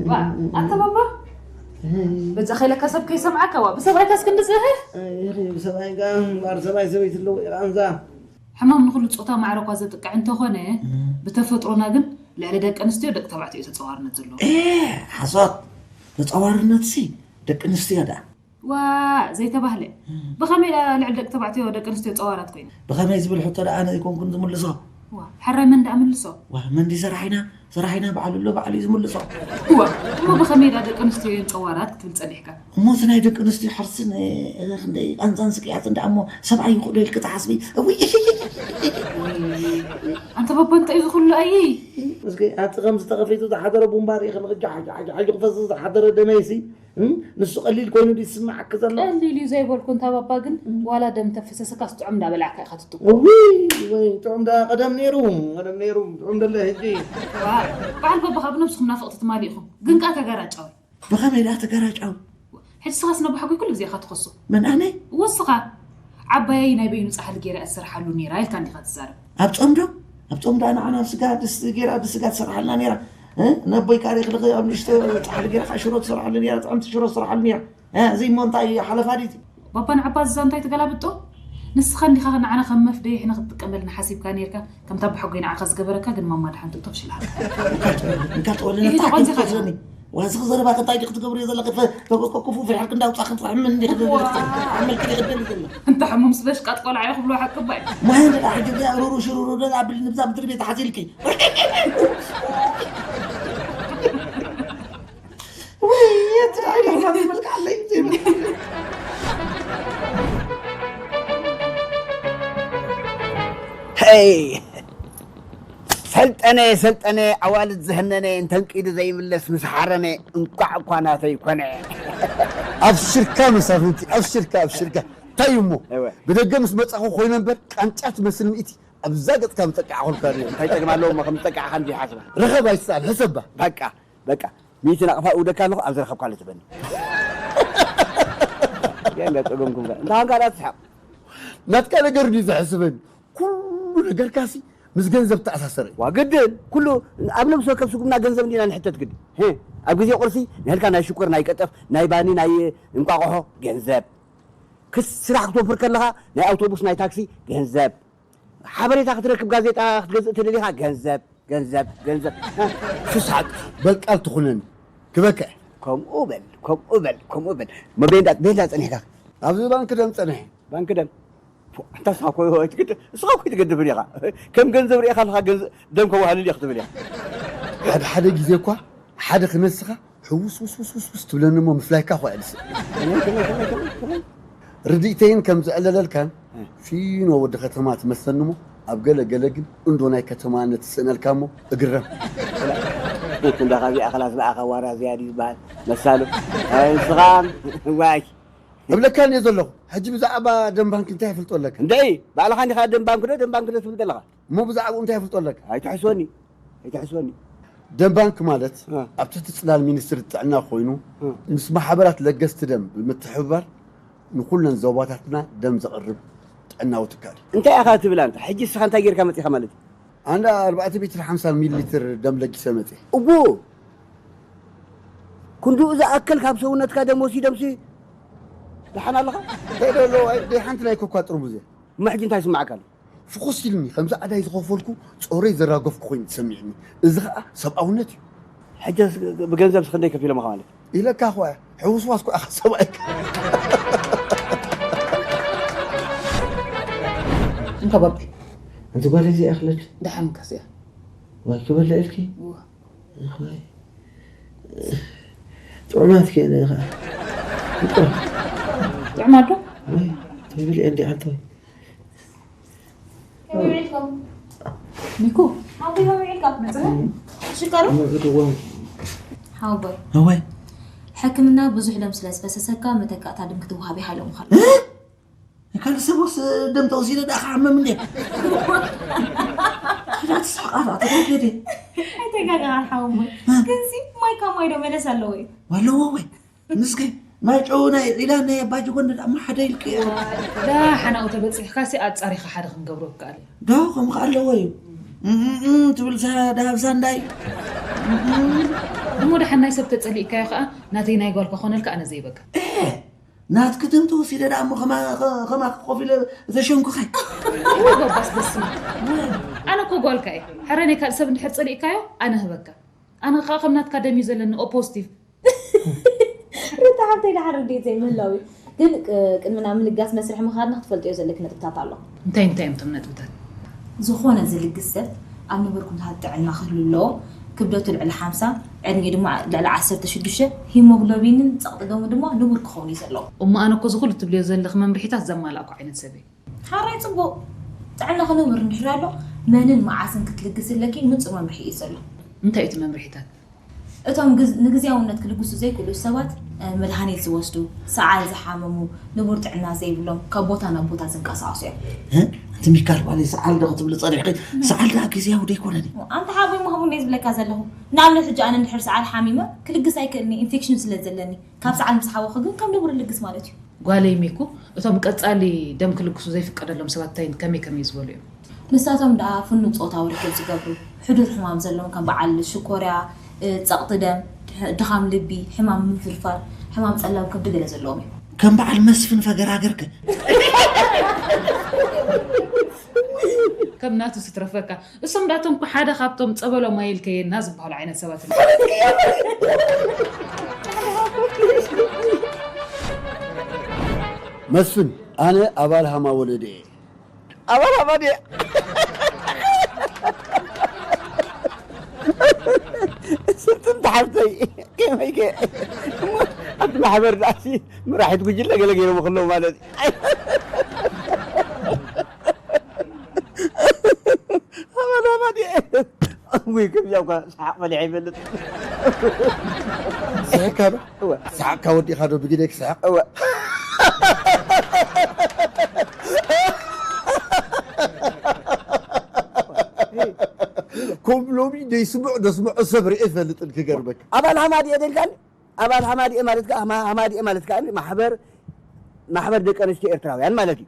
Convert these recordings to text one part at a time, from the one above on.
ዋ፣ ኣታ ባባ፣ በጃ ከይለካ ሰብ ከይሰምዓካ። ዋ፣ ብሰብኣይካስ ክንዲ ዝህህ? ይኺ ብሰብኣይ ጋ እምበኣር ሰብኣይ ሰበይቲ ኣለዎ ኢኻ ኣንዛ። ሕማም ንኹሉ ጾታ ማዕረ እኳ ዘጥቅዕ እንተኾነ፣ ብተፈጥሮና ግን ልዕሊ ደቂ ኣንስትዮ ደቂ ተባዕትዮ እዩ ተጸዋርነት ዘለዎ። ሓሶት። ተጸዋርነትሲ ደቂ ኣንስትዮ ደኣ። ዋ፣ ዘይተባህለ። ብኸመይ ደኣ ልዕሊ ደቂ ተባዕትዮ ደቂ ኣንስትዮ ጸዋራት ኮይና? ብኸመይ ዝብል ሕቶ ደኣ ኣነ ኣይኮንኩን ዝምልሶ። ዋ፣ ሕራይ መን ደኣ ምልሶ? ዋ፣ መን ድዩ ሰራሒና? ሰራሒና በዓሉ ኣሎ፣ በዓሉ እዩ ዝምልሶ። ዋ፣ እሞ ብኸመይ ደኣ ደቂ ኣንስትዮ እየን ጸዋራት ክትብል ጸኒሕካ? እሞ እቲ ናይ ደቂ ኣንስትዮ ሕርስን፣ እ፣ ክንደይ ቃንዛን ስቅያትን ደኣ እሞ ሰብኣይ ይኽእሎ ኢልኪ ትሓስቢ? እውይ! ኣንታ ባባ እንታይ እዩ ዝኽሉ ኣይ? እስኪ ኣቲ ከምዚ ተኸፊቱ ዝሓደረ ቡምባ ርኢኺ ንኽጃ ሓጂ ሓጂ ሓጂ ክፈስስ ዝሓደረ ደመይሲ፣ እም፣ ንሱ ቀሊል ኮይኑ ድዩ ዝስምዓኪ ዘሎ? ቀሊል እዩ ዘይበልኩ፣ እንታ ባባ ግን ዋላ ደም ተፈሰሰካስ ጥዑም እንዳበላዕካ ኢኻ ትትክኦ። እውይ፣ ወይ ጥዑም ደኣ ቀደም ነይሩ፣ ቀደም ነይሩ፣ ጥዑም ደለ ሕጂ። ዋ፣ በዓል ባባ ካብ ነብስኹም ናፍቕቲ ትማሊ ኢኹም። ግን ከኣ ተጋራጫዊ። ብኸመይ ደኣ ተጋራጫዊ? ሕጂ ስኻስ ነቦ ሓጎይ ኩሉ ግዜ ኢኻ ትኸሶ። መን ኣነ? ወስኻ። ዓባየይ ናይ በይኑ ጻሕሊ ገይራ እትሰርሓሉ ነይራ ኢልካ እንዲኻ ትዛረብ። ኣብ ጾም ዶ? ኣብ ጾም ደኣ ንዓና ኣብ ስጋ ድስቲ ገይራ ብስጋ ትሰርሓልና ነይራ። እ? ነቦይ ካሬ ክልኸ ኣብ ንእሽቶ ጻሕሊ ገይራ ከዓ ሽሮ ትሰርሓሉ ነይራ፣ ጥዕምቲ ሽሮ ትሰርሓሉ ነይራ። እ? እዚ እሞ እንታይ ሓለፋ ድዩ? ባባ ንዓባ እዛ እንታይ ትገላብጦ? ንስኻ እንዲኻ ንዓና ከም መፍደይሕ ንኽትጥቀመልና ሓሲብካ ነይርካ። ከምታ ብሓጎይ ንዓኻ ዝገበረካ ግን ማማ ደሓን ትእቶ ፍሽልሃልካ። እንካ ተወለነ ይሄ እንታይ ተቆንዚኻ ክትፈስረኒ? ዋዚ ዘረባ ከታይ ዲኺ ትገብርዮ ዘለኺ? ፈ-፣ ፈ-፣ ፈ-፣ ክፉ ፍርሕርክ እንዳውጻኺ ትፍሕሚ እንዲኺ ዋ። ዓመልክ ዲኺ ትደሊ ዘለኺ? እንተ ሕሙም ስበሽ ቃጥ ቆልዓ እዩ ክብልዎ ሓቂ እባ እዩ። ማይ እንዳ ሕጂ እዚኣ ሩሩ ሽሩሩ ደላ ብል ንብዛ ምድሪ ቤት ሓዚልኪ። ወይ የት ዓይነታት መልክዕ ኣለይ? ሄይ! ሰልጠነ፣ ሰልጠነ፣ ኣዋልድ ዝህነነ፣ እንተንቂዱ ዘይምለስ ምስ ሓረነ፣ እንቋዕ እኳ ናተይ ኮነ። ኣብሽርካ መሳፍንቲ፣ ኣብሽርካ፣ ኣብሽርካ። እንታይ እዩ እሞ? እወ። ብደገ ምስ መጻኹ ኮይነ እምበር፣ ቃንጫ ትመስል ሚእቲ ኣብዛ ገጽካ ምጠቃዕኹልካ ነይሩ። እንታይ ጸገም ኣለዎ እሞ ከም ዝጠቃዕኻ እንዲዩ ሓስባ። ርኸብ ኣይትስኣል፣ ሕሰባ። በቃ፣ በቃ። ሚእቲ ናቕፋ እውደካ ኣለኹ፣ ኣብ ዝረኸብካሉ ትበኒ። ገለ ጸገምኩም ከ? እንታይ ኾንካ ደኣ ትስሕቕ? ናትካ ነገር ድዩ ዘሕስበኒ? ኩሉ ነገርካሲ ምስ ገንዘብ ተኣሳሰረ እዩ። ዋ፣ ግድን፣ ኩሉ ኣብ ነብሲ ወከፍ ስጉምና ገንዘብ እንዲና ንሕተት ግድን። ሄ፣ ኣብ ግዜ ቁርሲ ንህልካ ናይ ሽኮር፣ ናይ ቀጠፍ፣ ናይ ባኒ፣ ናይ እንቋቑሖ ገንዘብ። ክስ-፣ ስራሕ ክትወፍር ከለኻ ናይ ኣውቶቡስ፣ ናይ ታክሲ ገንዘብ። ሓበሬታ ክትረክብ፣ ጋዜጣ ክትገዝእ ተደሊኻ ገንዘብ፣ ገንዘብ፣ ገንዘብ። ሱስ ሓቂ፣ በል ቃል ትኹነኒ፣ ክበክዕ። ከምኡ በል፣ ከምኡ በል፣ ከምኡ በል። እሞ ቤንዳ፣ ቤንዳ ጸኒሕካ? ኣብዚ ባንክ ደም ጸኒሐ። ባንክ ደም? ፎ፣ ኣንታ ንስኻ እኮ ኣይትገድ-፣ ንስኻ እኮ ኣይትገድፍን ኢኻ። ከም ገንዘብ ርኢኻ ኣለኻ፣ ገንዘ-፣ ደም ከዋህልል እየ ክትብል እያ። ሓደ ሓደ ግዜ እኳ ሓደ ክነስኻ ሕውስ ውስ ውስ ውስ ውስ ትብለኒ እሞ ምፍላይካ እኳ እየ ዝስእ። ከመይ፣ ከመይ፣ ከመይ፣ ከመይ፣ ከመይ? ርድኢተይን ከም ዝዕለለልካን እ። ፊኖ ወዲ ከተማ ትመስለኒ እሞ ኣብ ገለ ገለ ግን እንዶ ናይ ከተማነት ትስእነልካ እሞ እግረም። እንዳ ካብዚኣ ክላስ ብኣኻ ዋራ ዝያድ እዩ ዝበሃል መሳሉ። ኣይ ንስኻ ዋይ። እብለካ እንድየ ዘለኹ። ሕጂ ብዛዕባ ደም ባንክ እንታይ ይፍልጦ ኣለካ? እንደይ፣ ባዕልኻ እንዲኻ ደም ባንክ ዶ፣ ደም ባንክ ዶ ትብል ዘለኻ? እሞ ብዛዕባኡ እንታይ ይፍልጦ ኣለካ? ኣይትሕስወኒ፣ ኣይትሕስወኒ። ደም ባንክ ማለት ኣብ ትሕቲ ጽላል ሚኒስትሪ ጥዕና ኮይኑ ምስ ማሕበራት ለገስቲ ደም ብምትሕብባር ንኹለን ዞባታትና ደም ዘቕርብ ጥዕናዊ ትካል እዩ። እንታይ ኢኻ ትብል ኣንታ? ሕጂ እስኻ እንታይ ጌርካ መጺኻ ማለት እዩ? ኣንዳ ኣርባዕተ ሜትር ሓምሳ ሚሊ ሊትር ደም ለጊሰ መጺእ። እዎ፣ ክንድኡ ዝኣክል ካብ ሰውነትካ ደም ወሲዶምሲ ደሓን ኣለኻ? እንታይ ዶ ኣለዎ? ኣይ፣ ደይ ሓንቲ ናይ ኮኳ ጥርሙዝ እየ። እሞ ሕጂ እንታይ ይስምዓካ ኣሎ? ፍኹስ ኢልኒ፣ ከምዚ ኣዳይ ዝኸፈልኩ ጾረይ ዘራገፍኩ ኮይኑ ተሰሚዕኒ። እዚ ኸኣ ሰብኣውነት እዩ። ሕጂ ብገንዘብ ክንደይ ከፊሎምኻ ማለት እዩ? ኢለካ እኮ እያ። ሕውስዋስ እኮ ኢኻ ሰብኣይካ። እንካ ባቢ። ኣንቲ ጓል እዚኣ እኽለድ። ደሓን ከሲያ። ወይ ክበልዕ ኢልኪ? እወ። እኽወይ። ጥዑማት ከይነ ኢኻ። ጥዑም። ጥዑማት ዶ? ወይ፣ ትብልዕ እንዲ ኣንተ ወይ። ከመይ ውዒልኩም? ሚኩ። ሓወይ ከመይ ውዒልካ? መጽሓ? ሽካሩ? እሞ ዝድወም። ሓወቦይ። እወይ። ሕክምና ብዙሕ ደም ስለ ዝፈሰሰካ መተካእታ ደም ክትወሃብ ይሃለሙኻ። እ? ካልእ ሰብ ወስ ደም ተወሲደ ደኣ ክሓመም እንዴ? ካልእ ትስሕቕ ኣላ፣ ተጋገደ። ኣይተጋገኻን ሓወቦይ። እ? ግንሲ ማይ ካብ ማይ ዶ መለስ ኣለዎ እዩ? ኣለዎ ወይ? ምስኪን ማይ ጨው ናይ ዒላን ናይ ኣባ ጀጎንደ ደኣ እሞ ሓደ ኢልክዮ። ዳ ሓናኡ ተበጺሕካሲ ኣጻሪኻ ሓደ ክንገብሮ ይከኣል እዩ። ዶ ከምኡ ከ ኣለዎ እዩ። እም፣ እም፣ እም ትብል ሳ-፣ ዳህብ ሳንዳይ። እም፣ እም። እሞ ደሓን ናይ ሰብ ተጸሊእካዮ ከኣ ናተይ ናይ ጓል ከኾነልካ ኣነ ዘይበካ። ኤ፣ ናትኪ ደም ተወሲደ ደኣ እሞ ከማ-፣ ከ-፣ ከማኺ ኮፍ ኢለ ዘሸንኩኸ። እወ ጎባስ በስመ። ኣነ እኮ ጓልካ እየ። ሕረ ናይ ካልእ ሰብ እንድሕር ጸሊእካዮ ኣነ ህበካ። ኣነ ከኣ ከም ናትካ ደም እዩ ዘለኒ፣ ኦ ፖዚቲቭ። ሩታ ሓብተይ ደሓን ርድኢት ዘይምህላው እዩ። ግን ቅ-፣ ቅድሚ ናብ ምልጋስ መስርሕ ምኻድና ክትፈልጥዮ ዘለኪ ነጥብታት ኣሎ። እንታይ እንታይ እዮም እቶም ነጥብታት? ዝኾነ ዝልግስ ሰብ ኣብ ንቡር ኩነታት ጥዕና ክህሉ ኣለዎ። ክብደቱ ልዕሊ ሓምሳ፣ ዕድሚኡ ድማ ልዕሊ ዓሰርተ ሽዱሽተ፣ ሂሞግሎቢንን ጸቕጢ ደሙ ድማ ንቡር ክኸውን እዩ ዘለዎ። እሞ ኣነ እኮ እዚ ኩሉ ትብልዮ ዘለኺ መምርሒታት ዘማላእኩ ዓይነት ሰብ እየ። ሓራይ ጽቡቕ። ጥዕናኺ ንቡር እንድሕር ኣሎ፣ መንን መዓስን ክትልግሲ ኣለኪ ንጹር መምርሒ እዩ ዘሎ። እንታይ እዩ እቲ መምርሒታት? እቶም ግዝ-፣ ንግዝያውነት ክልግሱ ዘይክእሉ ሰባት፣ እ፣ መድሃኒት ዝወስዱ፣ ሰዓል ዝሓመሙ፣ ንቡር ጥዕና ዘይብሎም፣ ካብ ቦታ ናብ ቦታ ዝንቀሳቐሱ እዮም። እ? ኣንቲ ሚካል ጓለይ ሰዓል ዶ ክትብሊ ጸኒሕኪ? ሰዓል ደኣ ግዝያዊ ዶ ኣይኮነን? ኣንታ ሓወይ እሞ ከምኡ እንደ ዝብለካ ዘለኹ። ንኣብነት ሕጂ ኣነ እንድሕር ሰዓል ሓሚመ፣ ክልግስ ኣይክእልኒ፣ ኢንፌክሽን ስለ ዘለኒ። ካብ ሰዓል ምስ ሓወኹ ግን ከም ንቡር እልግስ ማለት እዩ። ጓለይ ሚኩ፣ እቶም ቀጻሊ ደም ክልግሱ ዘይፍቀደሎም ሰባት እንታይ ከመይ ከመይ ዝበሉ እዮም? ንሳቶም ደኣ ፍኑው ጾታዊ ርክብ ዝገብሩ፣ ሕዱር ሕማም ዘለዎም ከም በዓል ሽኮርያ፣ እ፣ ጸቕጢ ደም፣ ድሕ-፣ ድኻም ልቢ፣ ሕማም ምንፍርፋር፣ ሕማም ጸላም ከብዲ ገለ ዘለዎም እዮም። ከም በዓል መስፍን ፈገራገር ከ? ከም ናቱ ስትረፈካ። እሶም ዳቶም እኮ ሓደ ካብቶም ጸበሎም ኣይልከየና ዝበሃሉ ዓይነት ሰባት እዮም። መስፍን፣ ኣነ ኣባል ሃማ ወለደ እየ። ኣባል ሃማ ድየ? ስልጥንቲ ሓብተይ፣ ከመይ ከ? እሞ ኣብቲ ማሕበር ደኣሲ መራሒት ጉጅለ ገለ ገይሮም ከለዉ ማለት እዩ። ኣባል ሃማ ድየ? ወይ ከምዚኣ እኳ ሰሓቕ በሊዐ ይፈልጥ። ስሕቕካ ዶ? እወ። ሰሓቕካ ወዲእኻ ዶ ብግደይ ክስሕቕ? እወ። ከም ሎሚ ደይስምዑ ደስምዑ ሰብ ርእየ ይፈልጥን ክገርመካ። ኣባል ሃማድኤ ደልካኒ? ኣባል ሃማድኤ ማለት ከኣ፣ ሃማ-፣ ሃማድኤ ማለት ከኣ ማሕበር፣ ማሕበር ደቂ ኣንስትዮ ኤርትራውያን ማለት እዩ።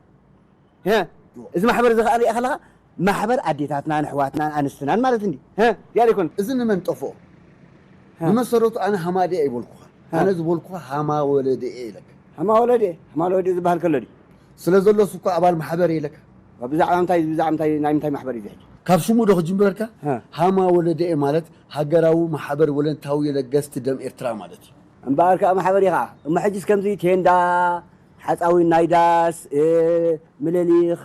ሀ? እዚ ማሕበር እዚ ከኣ ሪኣ ከለኻ ማሕበር ኣዴታትናን ኣሕዋትናን ኣንስትናን ማለት እንዲ። ሀ? ያለ ይኮን? እዚ ንመን ጠፍኦ? ሀ? ብመሰረቱ ኣነ ሃማድኤ ኣይበልኩኻ። ሀ? ኣነ ዝበልኩኻ ሃማ ወለደ እየ ኢለካ። ሃማ ወለደ? ሃማ ወለደ ዝበሃል ከሎ ድዩ? ስለ ዘሎስ እኮ ኣባል ማሕበር እየ ኢለካ። ብዛዕባ እንታይ፣ ብዛዕባ እንታይ፣ ናይ ምንታይ ማሕበር እዩ እዚ ሕጂ? ካብ ሽሙ ዶ ክጅምረልካ? ሀ። ሃማ ወለደ እየ ማለት ሃገራዊ ማሕበር ወለንታዊ ለገስቲ ደም ኤርትራ ማለት እዩ። እምበኣር ከኣ ማሕበር እዩ ከኣ። እሞ ሕጅስ ከምዚ ቴንዳ፣ ሓጻዊን ናይ ዳስ፣ እ፣ ምልሊኽ፣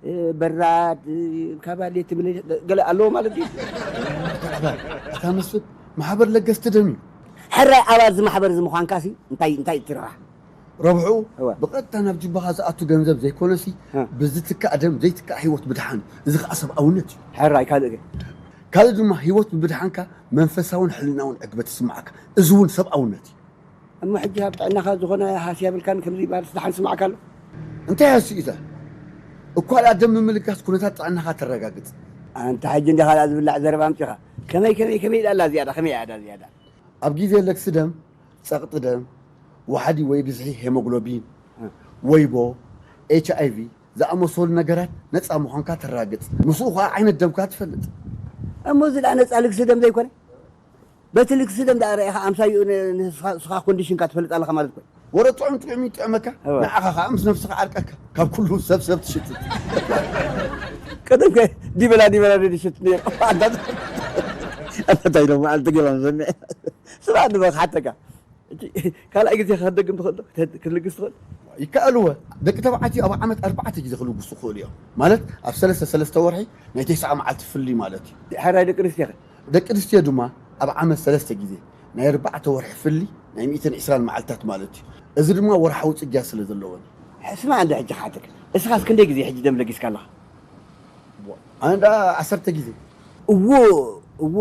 እ፣ በራድ፣ እ፣ ካባሌት ምልሊኽ ገለ ኣለዎ ማለት ድዩ? ኣታ ኣባል፣ ኣታ መስፍን፣ ማሕበር ለገስቲ ደም እዩ። ሕራይ ኣባል እዚ ማሕበር እዚ ምዃንካሲ እንታይ፣ እንታይ ትረብሓ? ረብሕኡ እወ። ብቐጥታ ናብ ጅባኻ ዝኣቱ ገንዘብ ዘይኮነሲ፣ እ። ብዝትካእ ደም ዘይትካእ ህይወት ምድሓን እዩ። እዚ ኸኣ ሰብኣውነት እዩ። ሕራይ ካልእ ከ? ካልእ ድማ ህይወት ብምድሓንካ መንፈሳውን ሕልናውን ዕግበት ይስምዓካ። እዚ እውን ሰብኣውነት እዩ። እሞ ሕጂ ኣብ ጥዕናኻ ዝኾነ ሃስያ የብልካን፣ ከምዚ ማለት ደሓን ስምዓካ ኣሎ? እንታይ ሃስዩ እዩ እዛ? እኳ ደኣ ደም ብምልጋስ ኩነታት ጥዕናኻ ተረጋግጽ። ኣንታ ሕጂ እንዲኻ ደኣ ዝብላዕ ዘረባ ኣምጺኻ። ከመይ ከመይ ከመይ ኢላ ኣላ ዝያዳ ከመይ ኣዳ ዝያዳ? ኣብ ግዜ ለግሲ ደም ጸቕጢ ደም፣ ዋሕዲ ወይ ብዝሒ ሄሞግሎቢን፣ ወይቦ፣ ኤች ኣይ ቪ ዝኣመሰሉ ነገራት ነጻ ምዃንካ ተራግጽ። ምስኡ ኸኣ ዓይነት ደምካ ትፈልጥ። እሞ እዚ ደኣ ነጻ ልግሲ ደም ዘይኮነ? በቲ ልግሲ ደም ደኣ ረኢኻ ኣምሳይኡ ን-፣ ንስኻ፣ ንስኻ ኮንዲሽንካ ትፈልጥ ኣለኻ ማለት እኮ እዩ። ወረ ጥዑም ጥዑም ይጥዕመካ፣ እወ። ንዓኻ ኸኣ ምስ ነፍስኻ ዓርቀካ። ካብ ኩሉ ሰብ ሰብ ትሽትት። ቀደም ከ ዲበላ ዲበላ ዶ ይሽት ነይሩ? ኣንታ፣ ኣንታ እንታይ ኢሎም መዓልቲ ገባም ሰሚዐ። ስማዕ ንበ ክሓተካ። እቲ ካልኣይ ግዜ ከደግም ትኽእል ዶ? ክተ-፣ ክትልግስ ትኽእል? ይከኣል እወ። ደቂ ተባዕትዮ ኣብ ዓመት ኣርባዕተ ግዜ ክልግሱ ይኽእሉ እዮም። ማለት ኣብ ሰለስተ፣ ሰለስተ ወርሒ ናይ ተስዓ መዓልቲ ፍሊ ማለት እዩ። ሕራይ ደቂ ኣንስትዮ ከ? ደቂ ኣንስትዮ ድማ ኣብ ዓመት ሰለስተ ግዜ ናይ ኣርባዕተ ወርሒ ፍሊ ናይ ሚእትን ዕስራን መዓልታት ማለት እዩ። እዚ ድማ ወርሓዊ ጽግያት ስለ ዘለወን። ስማዕ እንደ ሕጂ ክሓተካ። እስኻስ ክንደይ ግዜ ሕጂ ደም ለጊስካ ኣለኻ? ኣነ ደኣ ዓሰርተ ግዜ። እዎ፣ እዎ።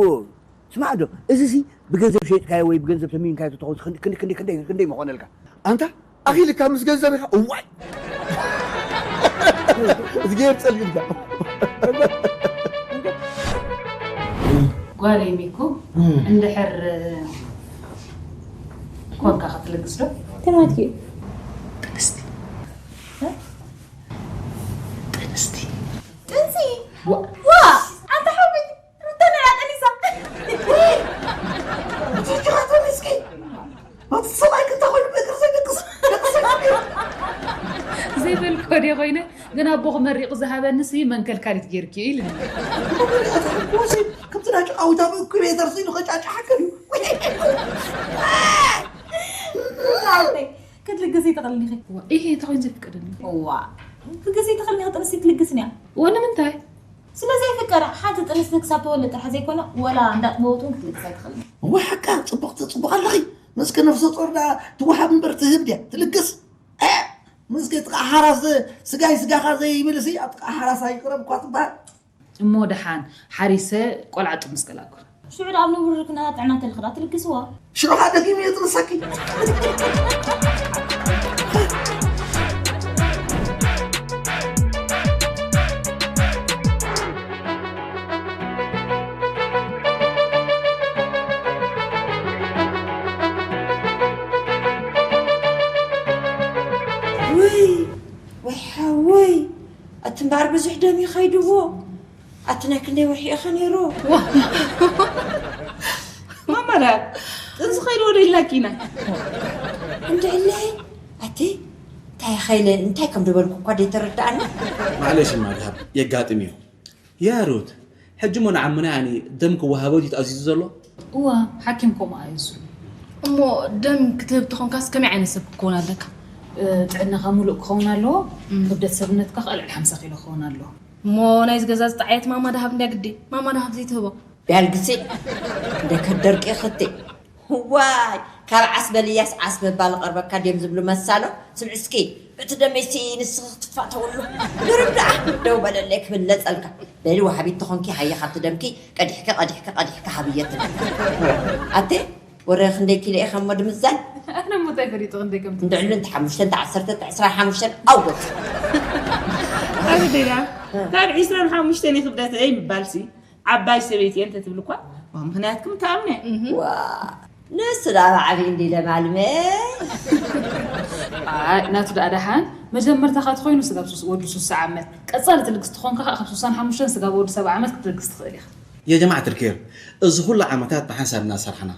ስማዕ ዶ፣ እዚሲ ብገንዘብ ሸይጥካዮ ወይ ብገንዘብ ተሚንካዮ ተኾንስ ክንደይ፣ ክንደይ፣ ክንደይ፣ ክንደይ ምኾነልካ? ኣንታ ኣኺልካ ምስ ገንዘብ ኢኻ? እዋይ! እዝግሄር ጸልዩልካ። ጓለይ ሚኩ፣ እም። እንድሕር ኮንካ ክትልግስ ዶ? ትማትኪ። ጥንስቲ። እ? ጥንስቲ። ጥንሲ? ዋ። ዋ! ኣንታ ሓወይ፣ ሩታ ንዓ ጥኒሳ። እትጅኻ ጥንስኪ። እቲ ሰብኣይ ክልተ ኮይኑ ብእግሪ ዘይደቅስ፣ ደቅስ ኣይኮነን። ዘይበልኮ ድየ ኮይነ፣ ግን ኣቦኺ መሪቑ ዝሃበኒ ሲ መንከልካሊት ጌርኪ እዩ ኢሉኒ። ከምቲ ናይ ጭቃዊት ኣብ እኩቤተር ስኢሉ ከጫጭሓካ ድዩ? ናተይ፣ ክትልግሲ ትኽእልኒ ኢኺ። እዋ፣ ኢሄ፣ እንታይ ኮይኑ ዘይፍቀደኒ? እዋ፣ ክትልግሲ ትኽእልኒ ኢኺ፣ ጥንሲ ትልግስኒ እያ። እዋ፣ ንምንታይ? ስለ ዘይፍቀዳ፣ ሓንቲ ጥንስ ንክሳብ ተወልድ ጥራሕ ዘይኮነ፣ ወላ እንዳጥበወት እውን ክትልግስ ኣይትኽእልን። እዋ፣ ሓቃ፣ ጽቡቕ፣ ጽቡቕ ኣለኺ። ምስኪ ነፍሰ ጾር ደኣ ትወሃብ እምበር ትህብ ድያ? ትልግስ? እ፣ ምስኪ ጥቓ ሓራስ ስጋይ ስጋኻ ዘይብል ሲ ኣብ ጥቓ ሓራስ ኣይቅረብ እኳ ትበሃል። እሞ ደሓን ሓሪሰ ቆልዓ ጥንስ ገላኩ። ሽዑ ደኣ ኣብ ንቡር ርክናታት ጥዕና እንተልኽዳ ትልግስዋ። ሽዑ ኸኣ ደጊሙ የጥንሰኪ። ውይ፣ ወይ ሓወይ፣ ኣቲ እምበኣር ብዙሕ ደም እዩ ኸይድዎ። ኣቲ ናይ ክንደይ ወርሒ ኢኸ ነይሩ? ዋ። ማማ ዳር፣ ጥንሲ ኸይድዎ ዶ ኢልናኪ ኢና? እንድዕለይ፣ ኣቲ እንታይ ኸይለ፣ እንታይ ከም ዝበልኩ እኳ ደይተረድኣኒ። ማዕለሽ እማ ድሃብ፣ የጋጥም እዩ። ያ ሩት፣ ሕጂ እሞ ንዓምና ያኒ ደም ክወሃቦ ድዩ ተኣዚዙ ዘሎ? እዋ፣ ሓኪም ከምኡ ኣዚዙ። እሞ ደም ክትህብ ተኾንካስ ከመይ ዓይነት ሰብ ክትከውን ኣለካ? እ፣ ጥዕናኻ ሙሉእ ክኸውን ኣለዎ። እም። ክብደት ሰብነትካ ከኣ ልዕሊ ሓምሳ ኪሎ ክኸውን ኣለዎ። እሞ ናይዚ ገዛ ዝጠዓየት ማማ ደሃብ እንድያ ግዲ። ማማ ደሃብ ዘይትህቦ? ቢያልግሲ፣ እንደ ከደርቂ ኽቲ። ዋይ፣ ካብ ዓስበ ልያስ ዓስበ እባ ልቐርበካ ድዮም ዝብሉ መሳሎ? ስምዒ እስኪ፣ እቲ ደመይሲ ንስኺ ክትፋተውሉ። ድርብ ደኣ፣ ደው በለለይ ክብል ለጸልካ። በሊ ወሃቢት ተኾንኪ፣ ሃየ ካብቲ ደምኪ ቀዲሕኪ፣ ቀዲሕኪ፣ ቀዲሕኪ ሃብየትኒ። ኣቴ፣ ወረ ክንደይ ኪሎ ኢኻ እሞ ድምዛን? ኣነ እሞ እንታይ ፈሊጡ ክንደይ ከም እንድዕሉ እንተ ሓሙሽተ፣ እንተ ዓሰርተ፣ እንተ ዕስራ ሓሙሽተ ኣውት። ኣግደዳ፣ ካብ ዕስራን ሓሙሽተን እዩ ክብደተይ ምባልሲ። ዓባይ ሰበይቲ እየ እንተትብል እኳ፣ ዋ፣ ምኽንያትኩም ተኣምነ። እህ። ዋ፣ ንሱ ደኣ ብዓብዪ እንዲ ለማልመ። ኣይ፣ ናቱ ደኣ ደሓን፣ መጀመርታ ካብ ትኾይኑ ስጋብ ሱስ-፣ ወዲ ሱሳ ዓመት፣ ቀጻሊ ትልግስ ትኾንካ ከኣ ካብ ሱሳን ሓሙሽተን ስጋብ ወዲ ሰብዓ ዓመት ክትልግስ ትኽእል ኢኻ። يا جماعة الخير، እዚ ኩሉ ዓመታት ብሓንሳብ እናሰርሕና፣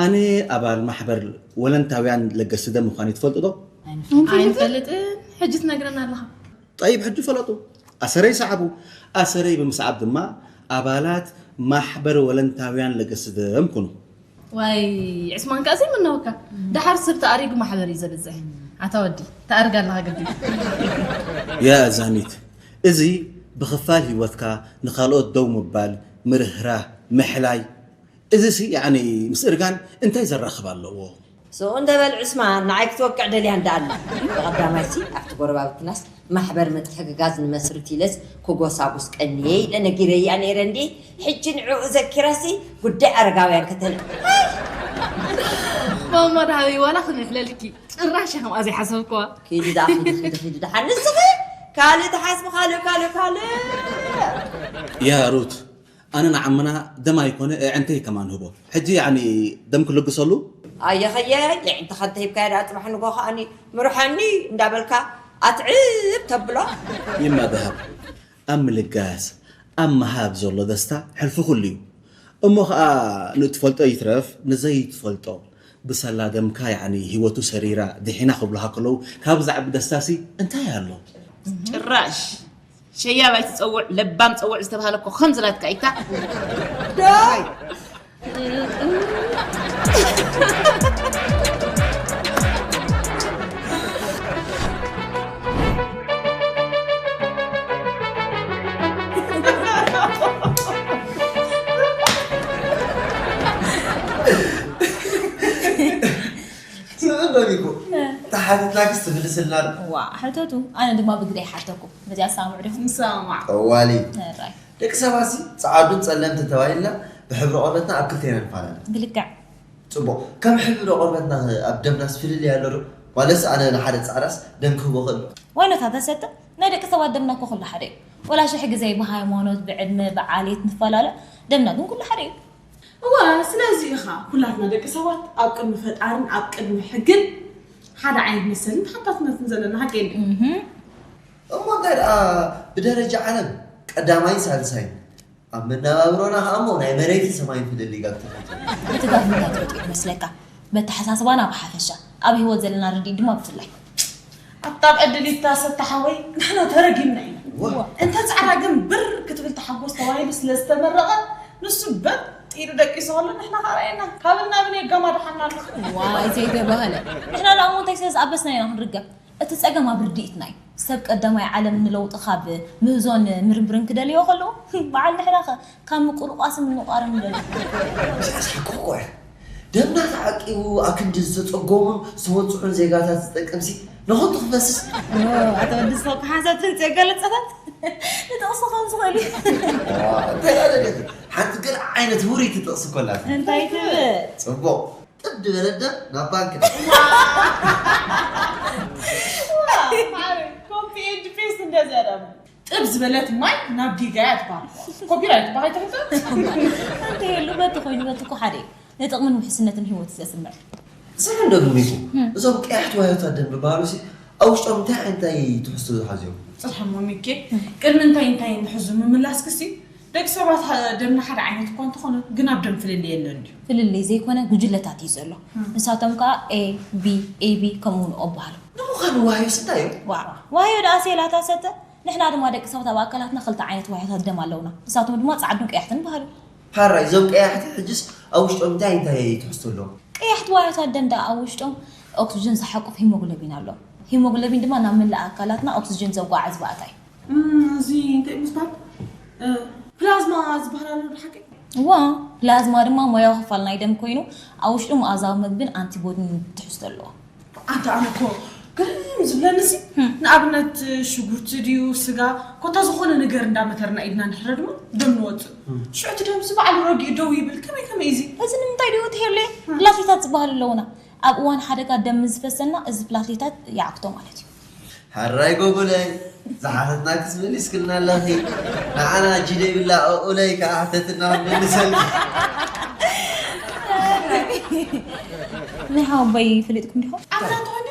ኣነ ኣባል ማሕበር ወለንታውያን ለገስቲ ደም ምዃነይ ትፈልጡ ዶ? ኣይንፈልጥን። ኣይንፈልጥን። ሕጂ ትነግረና ኣለኻ። ጠይብ፣ ሕጂ ፈለጡ። ኣሰረይ ሰዓቡ። ኣሰረይ ብምስዓብ ድማ ኣባላት ማሕበር ወለንታውያን ለገስቲ ደም ኩኑ። ዋይ፣ ዕስማን ከኣ ዘይምነወካ። ደሓር ሰብ ተኣሪጉ ማሕበር እዩ ዘብዝሕ። ኣታ ወዲ፣ ተኣርግ ኣለኻ ግዲ። ያ ዛኒት፣ እዚ ብኽፋል ህይወትካ ንኻልኦት ደው ምባል፣ ምርህራህ፣ ምሕላይ፣ እዚሲ፣ ያዕኒ፣ ምስ እርጋን እንታይ ዘራኽብ ኣለዎ? ስቕ እንደ በል ዑስማን፣ ንዓይ ክትወቅዕ ደልያ እንዳ ኣላ። ብቐዳማይሲ፣ ኣብቲ ጎረባብትናስ ማሕበር ምትሕግጋዝ ንመስርት ኢለስ ክጎሳጉስ ቀንየ ኢለ ነጊረያ ነይረ እንድየ። ሕጂ ንዕኡ ዘኪራሲ፣ ጉዳይ ኣረጋውያን ከተል-፣ ማማ ደሃበይ፣ ዋላ ክንሕለልኪ፣ ጭራሽ እየ ከምኣ ዘይሓሰብክዋ። ኪዲ ደኣ፣ ኪዲ፣ ኪዲ፣ ኪዲ ደሓን። ንስኺ ካልእ ትሓስቢ፣ ካልእ፣ ካልእ፣ ካልእ። ያ ሩት፣ ኣነ ንዓምና ደም ኣይኮነ ኣዕንተይ ከማን ህቦ። ሕጂ ያኒ ደም ክልግሰሉ? ኣየኸየ፣ የዕንተኻ እንተሂብካያ ደኣ ጽባሕ ንጎ ከኣኒ ምርሐኒ እንዳበልካ ኣትዕብ ተብሎ። ይማ ደሃብ፣ ኣብ ምልጋስ ኣብ ምሃብ ዘሎ ደስታ ሕልፊ ኩሉ እዩ። እሞ ኸኣ ንእትፈልጦ ይትረፍ ንዘይትፈልጦ ብሰላ ደምካ ያኒ ህይወቱ ሰሪራ ድሒና ክብሉኻ ከለዉ ካብ ዝዓቢ ደስታሲ እንታይ ኣሎ? ጭራሽ ሸያብ ኣይትፀውዕ ለባም ፀውዕ ዝተባሃለ እኮ ከምዚ ናትካ ኢታ። ስምዕዶ ኒኮ፣ ተሓቲትናክስ ትምልስልና ዶ? ዋ ሕተቱ፣ ኣነ ድማ ብግደይ ሓተኩም። በዚኣ ትሰማምዑ ዲኹም? ንሰማማዕ። ጠዋሊ ራይ ደቂ ሰባት ሲ ጸዓዱን ጸለምትን ተባሂልና ብሕብሪ ቆርበትና ኣብ ክልተ ኢና ንፈላለ። ብልክዕ ጽቡቕ፣ ከም ሕብሪ ቆርበትና ኣብ ደምናስ ፍልልይ ኣሎ ዶ? ማለትስ ኣነ ንሓደ ጻዕዳስ ደም ክህቦ ክእል ዶ? ዋይኖታ ተሰጥእ ናይ ደቂ ሰባት ደምና እኮ ኩሉ ሓደ እዩ። ወላ ሽሕ ግዜ ብሃይማኖት ብዕድመ ብዓሌት ንፈላለ፣ ደምና ግን ኩሉ ሓደ እዩ። እወ ስለዚ ኢኻ ኩላትና ደቂ ሰባት ኣብ ቅድሚ ፈጣርን ኣብ ቅድሚ ሕግን ሓደ ዓይነት መሰልን ተሓታትነትን ዘለና ሓቂ እንዲ እህም። እሞ እንታይ ደኣ ብደረጃ ዓለም ቀዳማይን ሳልሳይን ኣብ መነባብሮና ከኣ እሞ ናይ መሬትን ሰማይን ፍልልይ ጋግ ተፈጢሩ። እቲ ጋግ እንታይ ተፈጢሩ መስለካ? በተሓሳስባና ብሓፈሻ፣ ኣብ ህይወት ዘለና ርድኢት ድማ ብፍላይ። ኣታ ዕድሊታ ሰታ ሓወይ ንሕና ተረጊምና ኢና። ዋ። እንተ ጻዕዳ ግን ብር ክትብል ተሓጎስ ተባሂሉ ስለ ዝተመረቐ ንሱ በጥ ኢሉ ደቂሱ ከሎ ንሕና ከኣ ረኣየና። ካብን ናብን የጋማድሓና ኣሎ። ዋይ ዘይተባህለ። ንሕና ደኣ እሞ እንታይ ስለ ዝኣበስና ኢና ክንርገም? እቲ ጸገም ኣብ ርድኢትና እዩ። ሰብ ቀዳማይ ዓለም ንለውጢ ካብ ምህዞን ምርምርን ክደልዮ ከለዉ በዓል ንሕና ከ ካብ ምቁርቋስን ምንቋርን ንደልዮ። ብዛዕባ ሓቂ እኮ እያ። ደምና ተዓቂቡ ኣክንዲ ዝተጸገሙን ዝተወጽዑን ዜጋታት ዝጠቅምሲ ንኸንቱ ክፈስስ ኣቶ ወዲ ሰው ሓንሳብ ተንጽኦ ገለጸታት ንጥቕሲ ከም ዝኽእል እዩ። እንታይ ኣደለቲ ሓንቲ ገለ ዓይነት ውርይቲ ጥቕሲ ኮላት እንታይ ትብል ጽቡቕ ጥብ ዝበለ ደም ናብ ባንክ ኮፒ ኤንድ ፔስት እንደዚያ ደሞ ጥብ ዝበለት ማይ ናብ ዲጋያ ትባል ኮፒራይት ባሃይ ተምጠ እንተየሉ በቲ ኮይኑ በቲ እኮ ሓደ እዩ ንጥቕምን ውሕስነትን ህይወት ዘስምዕ ስምዕ እንዶ ግሚቱ እዞም ቀያሕቲ ዋህዮታት ደም ዝበሃሉ ሲ ኣብ ውሽጦም እንታይ እንታይ ትሕዝቶ ዝሓዝዮም ፅርሐሞ ሚኬ ቅድሚ እንታይ እንታይ ንሕዙ ምምላስ ክሲ ደቂ ሰባት ደምና ሓደ ዓይነት እኳ እንተኾነ ግን ኣብ ደም ፍልልይ የለን ድዩ ፍልልይ ዘይኮነ ጉጅለታት እዩ ዘሎ ንሳቶም ከዓ A B A B ከምኡ እውን O በሃሉ ንምዃኑ ዋህዮስ እንታይ እዮም ዋህዮ ደኣ ሴላታ ሰተ ንሕና ድማ ደቂ ሰባት ኣብ ኣካላትና ክልተ ዓይነት ዋህዮታት ደም ኣለውና ንሳቶም ድማ ፃዕዱን ቀያሕትን በሃሉ ሓራይ እዞም ቀያሕቲ ሕጅስ ኣብ ውሽጦም እንታይ እንታይ ትሕዝቶ ኣለዎም? ቀያሕቲ ዋህዮታት ደም ደኣ ኣብ ውሽጦም ኦክስጅን ዝሓቁፍ ሂሞግሎቢን ኣሎ። ሂሞግሎቢን ድማ ናብ መላእ ኣካላትና ኦክስጅን ዘጓዓዕዝ ባእታ እዩ። እም፣ እዚ እንታይ እዩ ዝበሃል? እ፣ ፕላዝማ ዝበሃል ኣሎ ዶ ሓቂ? እዋ፣ ፕላዝማ ድማ ሞያዊ ክፋል ናይ ደም ኮይኑ ኣብ ውሽጡ መኣዛዊ መግብን ኣንቲቦዲን ትሕዝቶ ኣለዎ። ኣንታ ኣነ እኮ ግርም ዝብለኒ ሲ ንኣብነት ሽጉርቲ ድዩ ስጋ ኮታ ዝኾነ ነገር እንዳመተርና ኢድና እንድሕረ ድማ ደም ንወፅእ ሽዑ እቲ ደም ሲ ባዕሉ ረጊኡ ደው ይብል ከመይ ከመይ እዚ እዚ ንምንታይ ድዩ ትሄሉ ፕላትሌታት ዝበሃሉ ኣለውና ኣብ እዋን ሓደጋ ደም ምስ ዝፈሰና እዚ ፕላትሌታት ይዓክቶ ማለት እዩ ሕራይ ጎጉለይ ዝሓተትናክስ መሊስክልና ኣለኺ ንዓና እጂ ደይብላ ኦኡለይ ከዓ ሕተትና መልሰልኪ ናይ ሓወቦይ ፈሊጥኩም ዲኹም? ኣብዛ እንተኾይኑ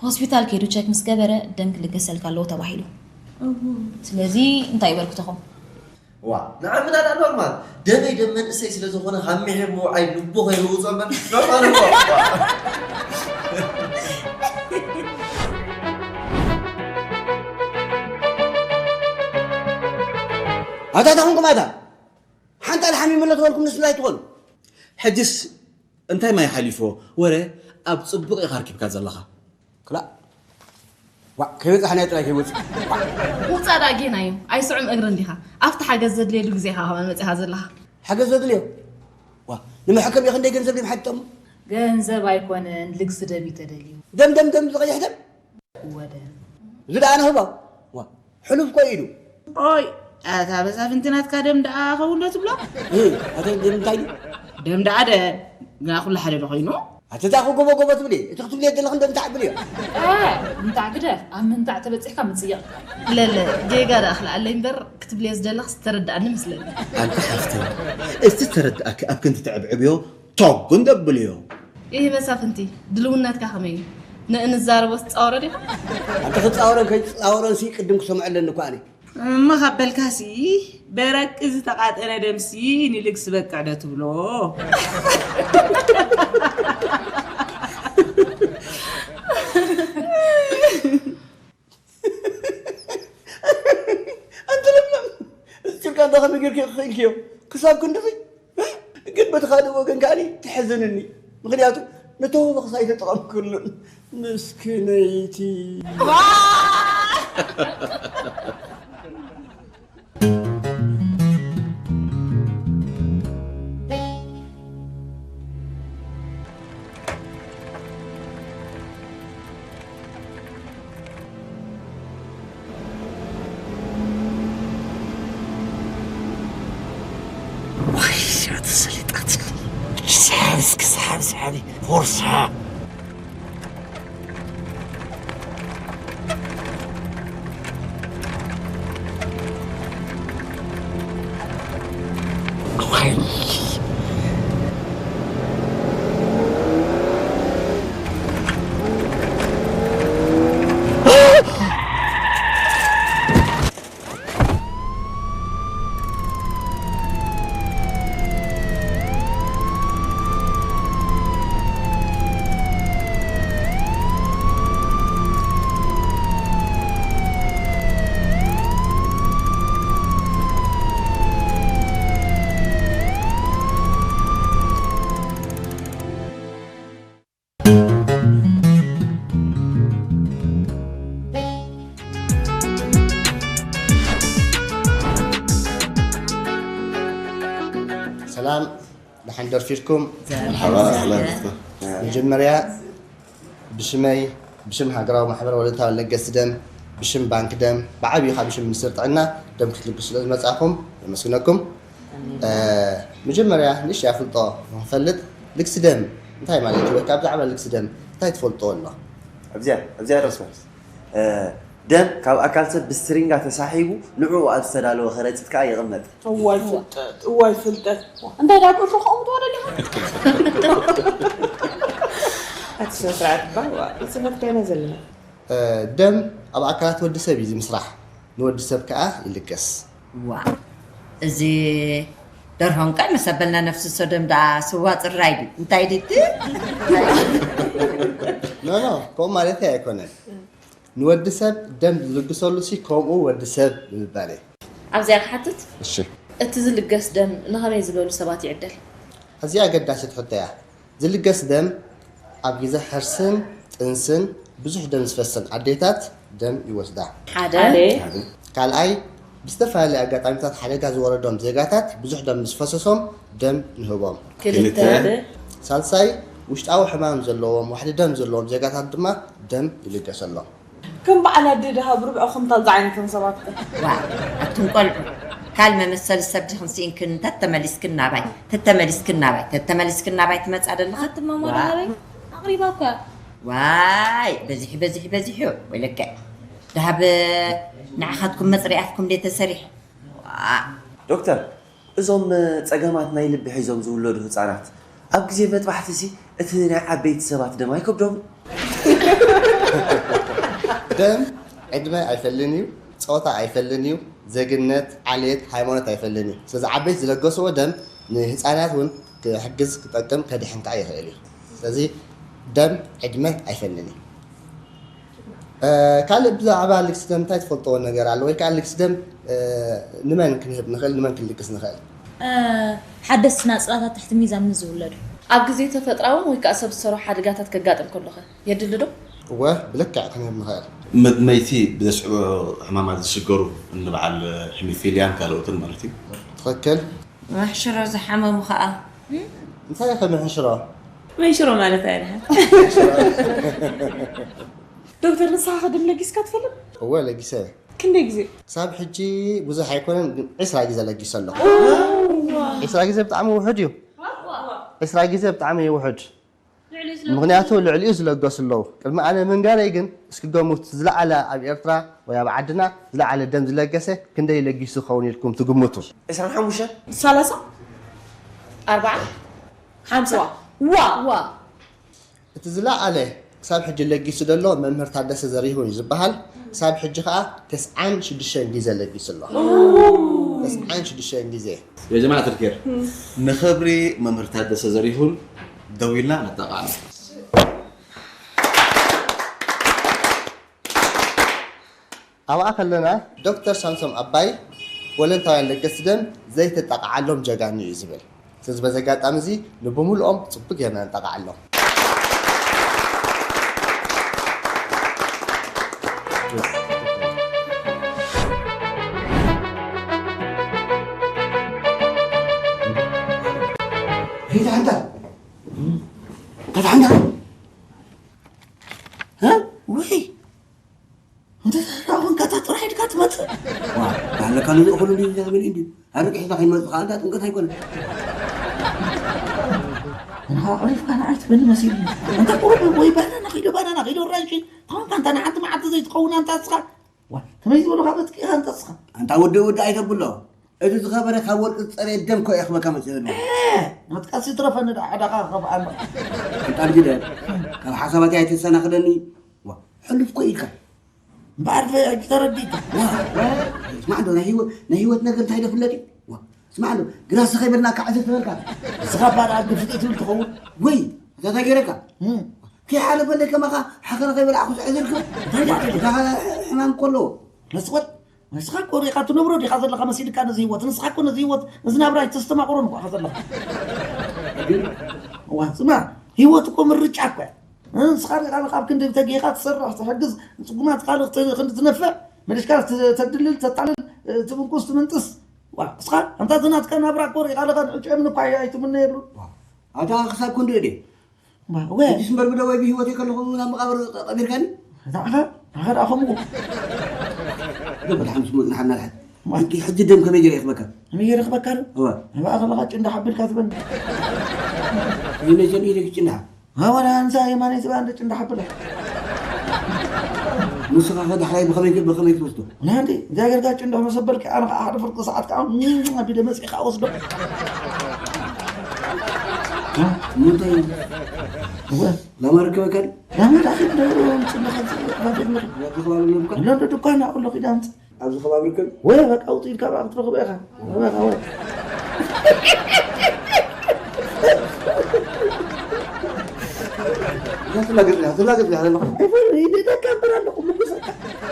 ሆስፒታል ከይዱ ቸክ ምስ ገበረ ደም ክልገሰልካ ኣለዎ ተባሂሉ። ስለዚ እንታይ ይበልኩ ተኹም? ዋ ንዓምና ዳ ኖርማል ደመይ ደም መንእሰይ ስለ ዝኾነ ካብ ምሒር ምውዓይ ልቡ ከይህውፆ እምበር ኖርማል እኮ ኣታ ተኹንኩም ኣታ ሓንታ ልሓሚም ኣሎ ትበልኩም ንስላ ኣይትኾኑ ሕጅስ እንታይ ማይ ሓሊፎ ወረ ኣብ ጽቡቕ ኢኻ ኣርኪብካ ዘለኻ። ክላእ ዋእ ከይበጻሕናዮ ጥራይ ከይወጽእ። ውጻእ ደኣ ጌና እዩ ኣይስዑም እግሪ እንዲኻ ኣብቲ ሓገዝ ዘድልየሉ ግዜ ኢኻ ከማን መጺኻ ዘለኻ። ሓገዝ ዘድልዮ? ዋ ንመሐከም እዩ ክንደይ ገንዘብ ድዮም ሓቲቶም? ገንዘብ ኣይኮነን ልግሲ ደም እዩ ተደልዩ። ደም ደም ደም ዝቐይሕ ደም? ወደ እዚ ደኣ ንህቦ። ዋ ሕሉፍ ኮይ ኢሉ። ኦይ ኣታ በዛ ፍንቲ ናትካ ደም ደኣ ኸውን ዶ ትብሎ? ኣተ ደም እንታይ ድዩ? ደም ደኣ ደም ግና ኩሉ ሓደ ዶ ኮይኑ? ኣቲ እዛ ክጎቦ ጎቦ ትብሊ፣ እቲ ክትብልዮ ዘለኺ እንዶ እንታዕ ብልዮ። እንታዕ ግደፍ፣ ኣብ ምንታዕ ተበጺሕካ ምጽያቕ። ለለ፣ ጌጋ ደኣ ክልዓለይ እምበር ክትብልዮ ዝደለኽስ ዝተረድኣኒ መስለኒ። ኣንቲ ሓፍተይ፣ እስቲ ዝተረድኣኪ ኣብ ክንዲ ተዕብዕብዮ ቶግ እንዶ ብልዮ። ኢሂ መሳፍንቲ፣ ድልውነትካ ከመይ እዩ? ንእንዛረቦ ትጻወሮ ዲኻ? ኣንቲ ክጻወረን ከይትጻወረን ሲ ቅድም ክሰምዐ ኣለኒ እኮ ኣነ። እሞ ካብ በልካሲ፣ በረቂ ዝተቓጠነ ደምሲ ንልግሲ በቅዕ ዶ ትብሎ? ኣንቲ ለምለም፣ እስቲ ቃንዛ ከመይ ጌርኪ ክኽኢልክዮ? ክሳብ ክንድዚ? ግን በቲ ካልእ ወገን ከኣኒ ትሕዝንኒ። ምኽንያቱ ነተወበኽስ ኣይተጠቐምክሉን። ምስክነይቲ። ዋይ፣ እዚኣ ተሰሊጣትኒ። እቺ ሰሓቢ እስኪ ሰሓቢ፣ ሰሓቢ፣ ፎርሳ። ዋይ። ሰላም፣ ደሓን ደርፊርኩም? መርሓባ፣ ሰላም። መጀመርያ ብሽመይ፣ ብሽም ሃገራዊ ማሕበር ወለንታዊ ለገስቲ ደም፣ ብሽም ባንክ ደም፣ ብዓብዩ ካብ ብሽም ሚኒስትር ጥዕና ደም ክትልግሱ ስለ ዝመጻኹም የመስግነኩም። እ፣ መጀመርያ ንእሽተይ ኣፍልጦ ንኽፈልጥ፣ ልግሲ ደም እንታይ ማለት እዩ? ወይ ከዓ ብዛዕባ ልግሲ ደም እንታይ ትፈልጥዎ ኣሎ? ኣብዚኣ፣ ኣብዚኣ ዶክተር፣ እ፣ ደም ካብ ኣካል ሰብ ብስትሪንጋ ተሳሒቡ ንዕኡ ኣብ ዝተዳለወ ከረጢት ከዓ ይቕመጥ። እዋይ ፍልጠት፣ እዋይ ፍልጠት። እንታይ ዳኣ ብእግሩ ከምኡ ትወርድ ኢኻ? ኣቲ ስነ ስርዓት እባ፣ ዋ፣ ስነት ኮይና ዘለና። እ፣ ደም ኣብ ኣካላት ወዲ ሰብ እዩ ዝምስራሕ፣ ንወዲ ሰብ ከዓ ይልገስ። ዋ፣ እዚ ደርሆ እንቃዕ ምስ ኣበልና ነፍስሶ ደም ደኣ ስዋ ጽራይ ድዩ? እንታይ ድዩ እቲ? ኖ፣ ኖ፣ ከምኡ ማለተይ ኣይኮነን። ንወዲ ሰብ ደም ዝልግሰሉ ሲ ከምኡ ወዲ ሰብ ንምባል እየ። ኣብዚኣ ክሓትት? እሺ። እቲ ዝልገስ ደም ንኸመይ ዝበሉ ሰባት ይዕደል? ኣዝያ ኣገዳሲት ሕቶ እያ። ዝልገስ ደም ኣብ ግዜ ሕርስን ጥንስን ብዙሕ ደም ዝፈሰን ኣዴታት ደም ይወስዳ። ሓደ። ሓደ። ካልኣይ፣ ብዝተፈላለየ ኣጋጣሚታት ሓደጋ ዝወረዶም ዜጋታት ብዙሕ ደም ምስ ፈሰሶም ደም ንህቦም። ክልተ። ሳልሳይ፣ ውሽጣዊ ሕማም ዘለዎም ዋሕዲ ደም ዘለዎም ዜጋታት ድማ ደም ይልገሰሎም። ከም በዓል ኣደ ደሃብ ርብዒ ኩንታል ዝዓይነቶም ሰባት ከ? ዋ፣ ኣቱም ቆልዑ፣ ካል መመሰሊ ሰብ ዲኽን ስኢንክን፣ ተተመሊስክን ናባይ፣ ተተመሊስክን ናባይ፣ ተተመሊስክን ናባይ ትመጻ ደለኻ? ኣትማ ዋ። ሞዳ ሃበይ ኣቕሪባ እኳ። ዋይ፣ በዚሑ፣ በዚሑ፣ በዚሑ፣ ወይለከ። ደሃብ ንዓኻትኩም መጽሪያፍኩም ደይ ተሰሪሑ? ዋ። ዶክተር፣ እዞም ጸገማት ናይ ልቢ ሒዞም ዝውለዱ ህጻናት ኣብ ግዜ መጥባሕቲ ሲ እቲ ናይ ዓበይቲ ሰባት ደም ኣይከብዶም? ደም ዕድመ ኣይፈልን እዩ፣ ጾታ ኣይፈልን እዩ፣ ዜግነት፣ ዓሌት፣ ሃይማኖት ኣይፈልን እዩ። ስለዚ ዓበይቲ ዝለገስዎ ደም ንህጻናት እውን ክሕግዝ፣ ክጠቅም፣ ከድሕን ከዓ ይኽእል እዩ። ስለዚ ደም ዕድመ ኣይፈልን እዩ። እ፣ ካልእ ብዛዕባ ልግሲ ደም እንታይ ትፈልጥዎ ነገር ኣሎ? ወይ ከዓ ልግሲ ደም፣ እ፣ ንመን ክንህብ ንኽእል፣ ንመን ክንልግስ ንኽእል? እ፣ ሓደስቲ ናጽላታት ትሕቲ ሚዛን ምስ ዝውለዱ። ኣብ ግዜ ተፈጥራውን ወይ ከዓ ሰብ ዝሰርሖ ሓደጋታት ከጋጥም ከሎ ኸ የድሊ ዶ? እወ፣ ብልክዕ ክንህብ ንኽእል። መድመይቲ ብዘስዕቦ ሕማማት ዝሽገሩ፣ እንበዓል ሄሚፊልያን ካልኦትን ማለት እዩ። ትኽክል። መሕሽሮ ዝሓመሙ ኸኣ። እንታይ ኢኺ ምሕሽሮ? መንሽሮ ማለት ኣይደሓን። ዶክተር፣ ንስኻ ከ ደም ለጊስካ ትፈልጥ? እወ፣ ለጊሰ። ክንደይ ግዜ? ክሳብ ሕጂ ብዙሕ ኣይኮነን፣ ግን ዒስራ ግዜ ለጊሰ ኣለኹ። ዒስራ ግዜ ብጣዕሚ ውሑድ እዩ። ዒስራ ግዜ ብጣዕሚ እዩ ውሑድ። ምኽንያቱ ልዕሊኡ ዝለገሱ ኣለዉ። ቅድሚ ኣነ ምንጋረይ ግን እስኪ ገምቱ፣ ዝለዓለ ኣብ ኤርትራ ወይ ኣብ ዓድና ዝለዓለ ደም ዝለገሰ ክንደይ ለጊሱ ክኸውን ኢልኩም ትግምቱ? ዕስራን ሓሙሽተን ሰላሳ ኣርባዓ ሓምሳ ዋ ዋ እቲ ዝለዓለ ክሳብ ሕጂ ለጊሱ ዘሎ መምህር ታደሰ ዘሪሁን እዩ ዝበሃል። ክሳብ ሕጂ ከዓ ተስዓን ሽዱሽተን ግዜ ለጊሱ ኣሎ። ተስዓን ሽዱሽተን ግዜ። يا جماعة الخير ንኽብሪ መምህር ታደሰ ዘሪሁን ደው ኢልና ነጣቕዓሉ። ኣብኣ ከለና ዶክተር ሳምሶም ኣባይ ወለንታውያን ለገስቲ ደም ዘይተጣቕዓሎም ጀጋኑ እዩ ዝብል። ስለዚ በዚ ኣጋጣሚ እዚ ንብምልኦም ጽቡቅ ጌርና ንጣቕዓሎም። ሪታ ሓንታ ተታ ሓንታ ወይ እንተ ተራኹን ከታ ጥራሕ ኢድካ ትመጽእ። ዋ፣ ባለካ ንዝእ ኩሉ ድዩ ዘብል እንዲ ኣርቂ ሒዛ ከይመጽእ ከኣ እንዳ ጥምቀት ኣይኮነ። ንኻ ኣዕሪፍካ ንዓይ ትብል መሲሉ። እንተ ቁሩብ ወይ ባናና ኺዶ ባናና ኺዶ ራንሺ ተኾንካ እንታ ንሓንቲ መዓልቲ ዘይትኸውን ኣንታ እስኻ። ዋ፣ ከመይ ዝበሉኻ በትኪኻ ኣንታ እስኻ። ኣንታ ወዲ ወዲ ኣይተብሎ። እቲ ዝኸበረ ካብ ወርቂ ዝጸረየ ደም ኮ የኽበካ መጽእ ዘሎ። መጥቀሲ ትረፈኒ ዳ ዕዳኻ ከብኣና። ኣንታ ልጅ ደ ካብ ሓሳባትይ ኣይተሰናኽለኒ። ዋ፣ ሕሉፍ ኮ ኢልካ። እምበኣር ሕጂ ተረዲእካ። ዋ፣ ዋ፣ ስማዕ እንዶ ናይ ህይወት ናይ ህይወት ነገር እንታይ ዶ ፍለጥ እዩ? ዋ፣ ስማዕ እንዶ ግራስ ከይበልናካ ዕዝር ትበልካ። ንስኻ እባ ደኣ ግፍጢ ትብል ትኸውን። ወይ እዛ እንታይ ገይረካ? እም። ከይሓለፈለይ ከማኻ ሓኸነ ከይበላዕኩ ዝዕዝርካ። እንታይ ደኣ ትብል? እዛ ሕማም እኮ ኣለዎ። መስወጥ ንስኻ እኮ ሪኻ ትነብሮ ዲኻ ዘለኻ መሲልካ ነዚ ህይወት። ንስኻ እኮ ነዚ ህይወት ነዚ ናብራ ኣይተስተማቕሮን እኮ ኢኻ ዘለኻ። እዋ፣ ስማ፣ ህይወት እኮ ምርጫ እኮ እያ። ንስኻ ሪኻ ካብ ክንዲ ተጌኻ ትሰርሕ፣ ትሕግዝ፣ ንጽጉማት ካልእ ክት-፣ ክንዲ ትነፍዕ፣ መሊስካ ት-፣ ተድልል፣ ተጣልል፣ ትብንቁስ፣ ትምንጥስ። ዋ፣ ንስኻ ኣንታ እዚ ናትካ ናብራ እኮ ሪኻ ኣለኻ፣ ንዕጩ እምኒ እኳ ኣይ-፣ ኣይትምነየሉ። ኣታ ክሳብ ክንድኡ ድየ? ዋ፣ ወ-፣ ሕጂስ እምበር ብደወይ ብህይወተይ ከለኹ ናብ መቓብር ቀ-፣ ቀቢርካኒ? ኣታ ኣኻ፣ ኣኻ ደኣ ከምኡ። ደበል ሓምስ ሞት ንሓና ልሓት። ሕጂ፣ ሕጂ ደም ከመይ ገይረ ይኽበካ? ከመይ ገይረ ይኽበካ ዶ? እወ። ንብኣ ከለኻ ጭንዳ ሓቢልካ ትበኒ። ይነጀን ኢደክ ጭንዳ። ሃወላ ኣንሳ የማነይ ዝባ እንደ ጭንዳ ሓብለ። ንስኻ ኸ ዳሕራይ ብኸመይ ክ-፣ ብኸመይ ክትወስዶ? ናንዲ፣ እዚኣ ጌርካ ጭንዳ መሰበልካ፣ ኣነ ኸዓ ሓደ ፍርቂ ሰዓት ከኣ፣ ም-፣ ኣቢለ መጺእ ከኣ ወስዶ። እ? ንምንታይ? እወ። ላማ ርከበካ ድዩ? ላማ ዳኺ እንደው ጽንዳ ኸዚ፣ ባጀት ምሪ። ያትኽላሉ ነብካ? ኣሎ እንዶ ድኳን፣ ኣቕሎ ኺድ ኣምጽእ። ኣብዚ ከባቢ ርከብ? ወይ በቃ ውፅኢት ካብ ክትረኽቦ ኢኻ። በቃ ወይ። እዛ ትላገጽ እያ፣ ትላገጽ እያ ዘለኹ። ኣይፈልጥ፣ ኢደ ደካብር ኣለኹ፣ ምጉሰካ።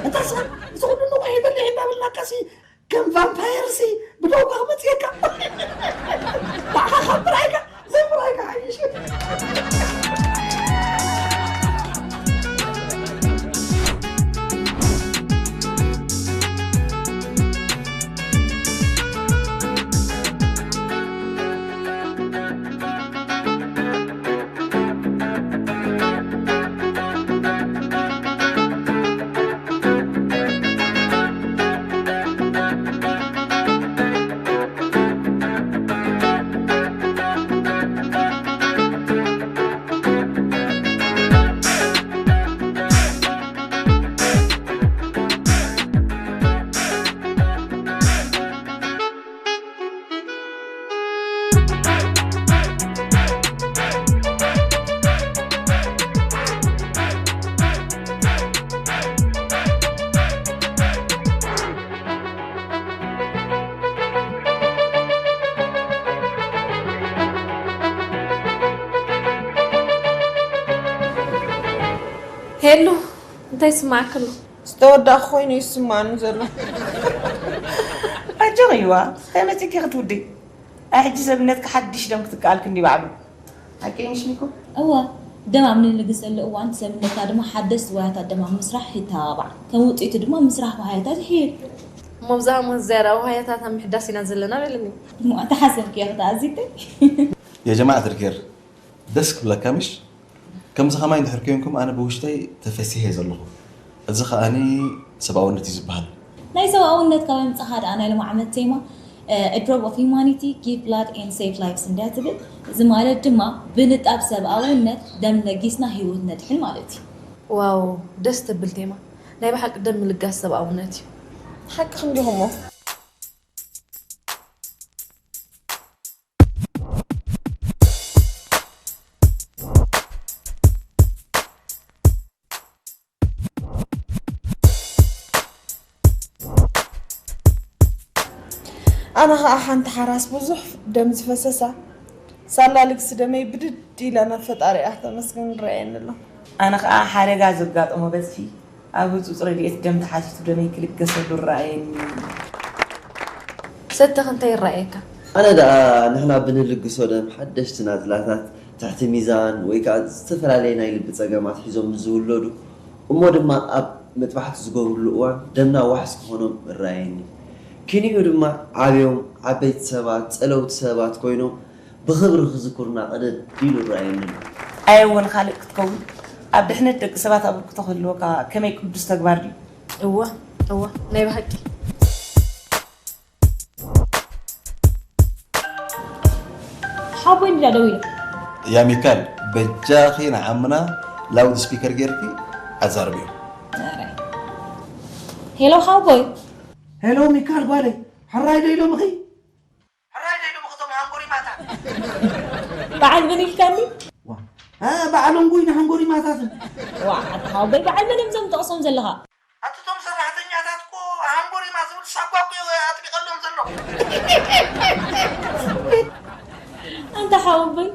እንታ ስኻ፣ እዚ ኩሉ ንቑሕ ይበልዕ እንዳበልናካ ሲ፣ ከም ቫምፓየር ሲ፣ ብደውካ ክመጽየካ። ባዕኻ ካብ ብራይካ፣ ዘይብራይካ ሓይሽ። ሄሉ፣ እንታይ ይስማዓኪ ኣሎ? ዝተወዳእኩ ኮይኑ እዩ ዝስምዓኒ ዘሎ። ኣጆኺ ይዋ፣ እንታይ መጺእኪ ክትውዲ? ኣይ ሕጂ ሰብነትኪ ሓድሽ ደም ክትከኣልኪ እንዲ ባዕሉ። ሓቂ ምሽ ሚኮ? እወ፣ ደም ኣብ ንልግሰሉ እዋን ሰብነትና ድማ ሓደስቲ ዋህያታት ደም ኣብ ምስራሕ ይተባባዕ። ከም ውጽኢቱ ድማ ምስራሕ ዋህያታት ይሕይል። እሞ ብዛዕባ ዝያዳ ዋህያታት ኣብ ምሕዳስ ኢና ዘለና በልኒ። እሞ እንታይ ሓሰብክዮ ክትኣዚተይ? يا جماعة الخير ደስ ክብለካ ምሽ? ከምዚ ከማይ እንድሕር ኮንኩም ኣነ ብውሽጠይ ተፈሲሐ ዘለኹ። እዚ ከኣኒ ሰብኣውነት እዩ ዝበሃል። ናይ ሰብኣውነት ካብ ኣምጻኻ ደኣ ናይ ሎም ዓመት ቴማ A drop of humanity give blood and save lives እንድያ ትብል። እዚ ማለት ድማ ብንጣብ ሰብኣውነት ደም ለጊስና ህይወት ነድሕን ማለት እዩ። ዋው፣ ደስ ትብል ቴማ። ናይ ብሓቂ ደም ምልጋስ ሰብኣውነት እዩ። ሓቅኽን ዲኹሞ? ኣነ ኸዓ ሓንቲ ሓራስ ብዙሕ ደም ዝፈሰሳ ሳላ ልግሲ ደመይ ብድድ ኢላ ናብ ፈጣሪኣ ክተመስግን ይረኣየኒ ኣሎ። ኣነ ኸዓ ሓደጋ ዘጋጠሞ በዝሒ ኣብ ህጹጽ ረድኤት ደም ተሓቲቱ ደመይ ክልገሰሉ ይረኣየኒ። ሰተኽ እንታይ ይረኣየካ? ኣነ ደኣ ንሕና ብንልግሶ ደም ሓደሽቲ ናጽላታት ትሕቲ ሚዛን ወይ ከዓ ዝተፈላለየ ናይ ልቢ ጸገማት ሒዞም ንዝውለዱ እሞ ድማ ኣብ መጥባሕቲ ዝገብርሉ እዋን ደምና ዋሕስ ክኾኖም እረኣየኒ። ኪኒኡ ድማ ዓብዮም ዓበይቲ ሰባት፣ ጸለውቲ ሰባት ኮይኖም ብኽብሪ ክዝክሩና ቅድድ ኢሉ እረኣየኒ ኣሎ። ኣየ እውን ካልእ ክትከውን ኣብ ድሕነት ደቂ ሰባት ኣበርክቶ ክህልወካ ከመይ ቅዱስ ተግባር ድዩ? እወ እወ ናይ ብሓቂ ሓቦይ እንዳ ደው ኢሉ ያ ሚካል በጃኺ ንዓምና ላውድ ስፒከር ጌርኪ ኣዛርብዮ። ሄሎ ሓቦይ ሄሎ ሚካል ጓለይ ሕራይ ዶ ኢሎምኺ ሕራይ ዶ ኢሎምኺ እቶም ሃንጎሪማታት በዓል መን ኢልካኒ በዓል እንጉይ ንሃንጎሪማታትን ዋ ኣታ ሓቦይ በዓል መን እዮም ዘም ጠቕሶም ዘለኻ ኣትቶም ሰራሕተኛታት እኮ ሃንጎሪማ ዝብል ሳጓ እኮ ኣጥቢቐሎም ዘሎ ኣንታ ሓወቦይ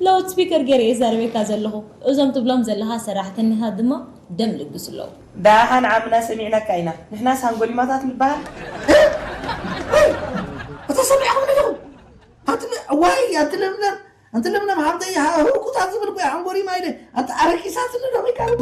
ላውድ ስፒከር ገይረ እየ ዛረበካ ዘለኹ እዞም ትብሎም ዘለኻ ሰራሕተኛታት ድማ ደም ልግሱ ኣለዉ ደሓን ዓምና ሰሚዕናካ ኢና ንሕናስ ሃንጎሪማታት ንበሃል እተሰሚዕኹም ዲኹም ዋይ ኣንቲ ለምለም ኣንቲ ለምለም ሃብተይ ህውኩታት ዝብል ቆይ ሓንጎሪማ ኢለ ኣንቲ ኣረቂሳትኒ ዶ ወይ ካልእ